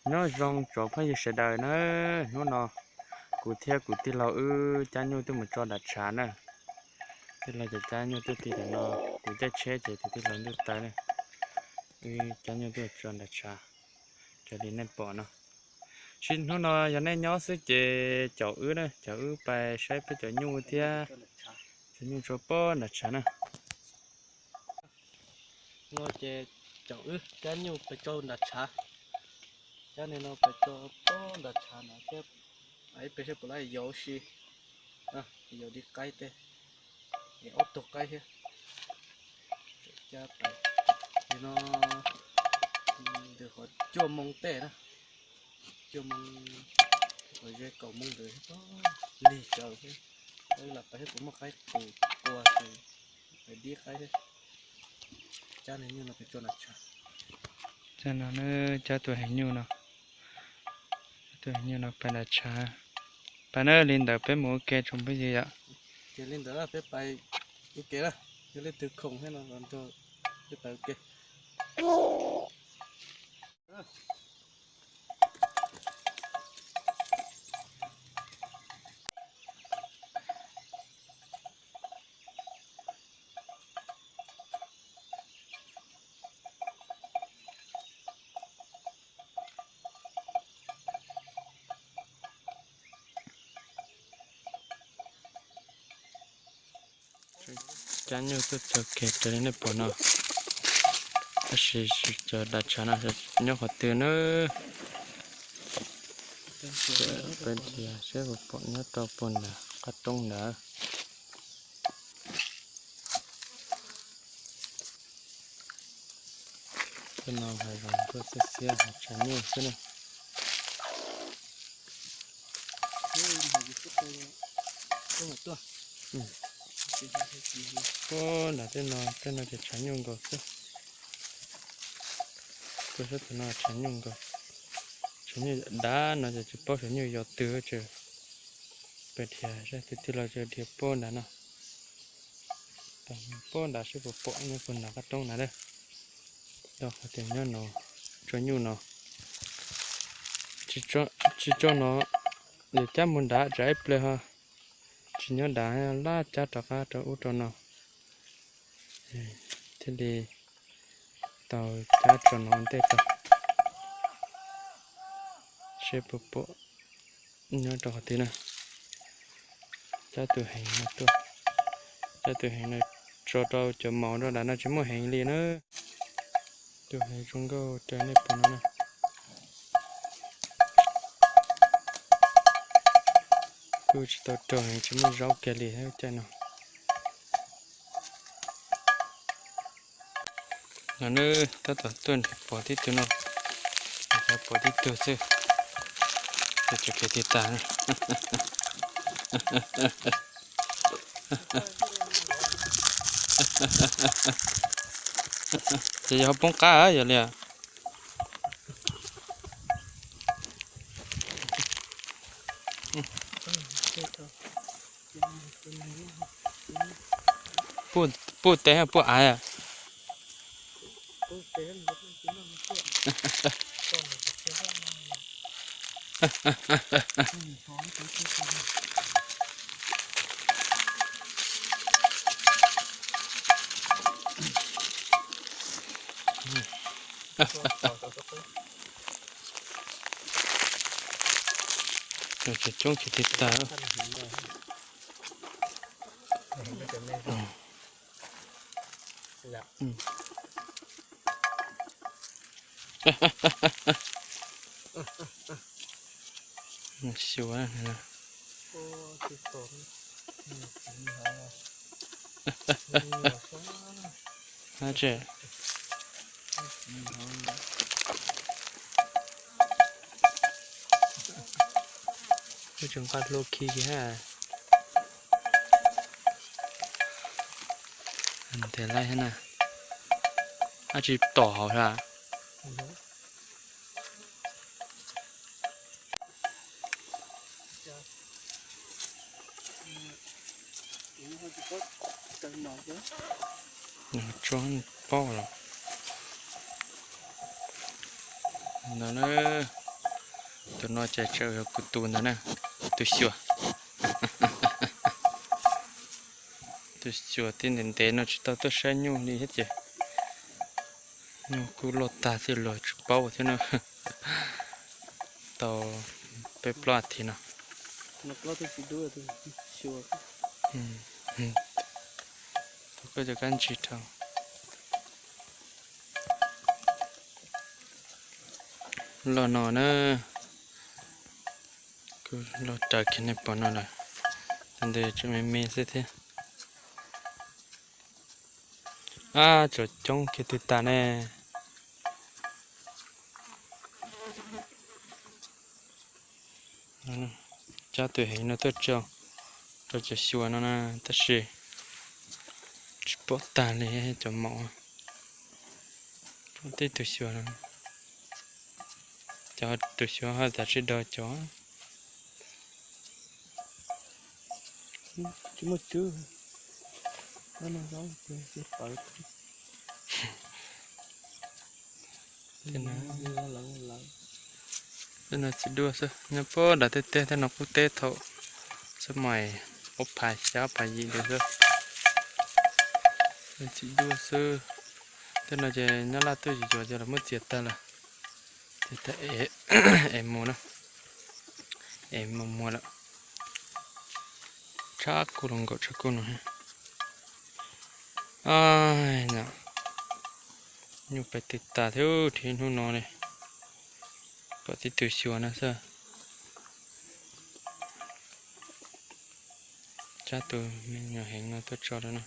Nyob zoo tsoom phooj ywg sawv daws na, hnub no kuv thiab kuv tij laug wb cab nyuj tuaj mus tso nram tshav na. Tij laug ces cab nyuj tuaj ti tam no, kuv caij tsheb ces tus tij laug ntuj taw na. Wb cab nyuj tuaj tso nram tshav, raws li nej pom no. Sim hnub no yog nej nyob xwb ces caum wb na, caum wb pais saib peb cov nyuj thiab. Cov nyuj tso pem nram tshav na. No ces caum wb cab nyuj pais tso nram tshav. Cab nim no pais tso pem nram tshav no thiab. Peb saib puas laib yos si, yos li qaib tej, es ob tug qaib thiab. Cab pais, nim no ntawm qhov cuaj moo tej na, cuaj moo, qhov ze kaum moo ntawd, lig tsawv thiab. Lam pais thiab kuv muaj qaib qus tua ces pais dib qaib thiab. Cab nyuj no pais tso nram tshav. Cab no, cab tus heev nyuj no, tus heev nyuj no pais nram tshav. Pais na, li ntawd peb mus ua ke tsoom phooj ywg yom. Ces li ntawd peb pais ua ke na, yog leej twg khoom thiab no los nrog peb pais ua ke. Cab nyuj tuaj txog kiag raws li nej pom no, tab sis cov nram tshav no nyob qhov twg na? Peb dhia seb puas pom nyob rau puag nram qab roob ntawd. Tej no hav zoov tuaj xiab xiab hav tshav nyuj xwb na. Puag nram tej no, tej no ces tshav nyuj nkaus xwb. Tuaj sab tim no tshav nyuj nkaus. Tshav nyuj dav no ces tsis paub tshav nyuj yos twg ces peb dhia seb tus tij laug dhia puag nram no. Puag nram seb puas pom nyob puag nram qab roob na. Rau qhov tias nyob no tso nyuj no, tsis tso no, yuav cab mus nram tsam ib pliag ho tsis nyob nram, laj cab rov qab rau ub rau no, thiaj li tau cab tso no ntej tau. Seb puas pom nyob rau qhov twg na. Cab tus heev no tuaj, cab tus heev no tso rau cov maum rau nram no tsis muaj heev li na. Tus heev zoo nkauj raws nej pom no na. Kuj tsis tau rog heev, tsis muaj zaub kiag li caij no. No na, tab tom tuaj pom tib tug no, pom tib tug xwb, tso kev tig tas. Ces yog ho poob qab yog li. Puj tes puj av? Coob tsis tig tas. Xyuas. Wb tseem nqa hlo khi kiag ha. Tes laib thiab na. Ab tsis tom hauv a. Tso paub los no na. Tus no ces tseem yog kuv tus ntag na, tus xyuas. Tus xyuas tib ntev ntev no tsis tau tuaj saib nyuj li thiab ces nyuj kuj loj tag thiab los tsis paub thiab na. Tau peb plaub as thiv no. Tau koj cov kab ntsis rau. Los no na, kuj los raws kiag nej pom no lawm, tus ntawd tseem me me xwb thiab. Ab, tsov coob kiag twg tas ne. Cab tus heev no tuaj tso rau cov xyuas no na, tab sis tsis pom tag li cov maum. Pom tib tug xyuas no, cov tus xyuas haj tas sib do cov. Tsis muaj cwb. Tej no txiv duaj xwb, nyob puag nram tej teb tej no qub teb thaum xab mais ob phav xya ob phav yim ntawd xwb. Txiv duaj xwb. Tej no ces nyob laj tuaj yuav ces los muab txiav tag lawm. Txiav tag es mus na, es mus muag lawm. Tshab kuj los nkaum tshab kuj no. Nyom, nyuj pais twg tas thiab, rhiv hnub no li. Pom tib tug xyuas no xwb. Cab tus me nyuam heev no tuaj tso rau no.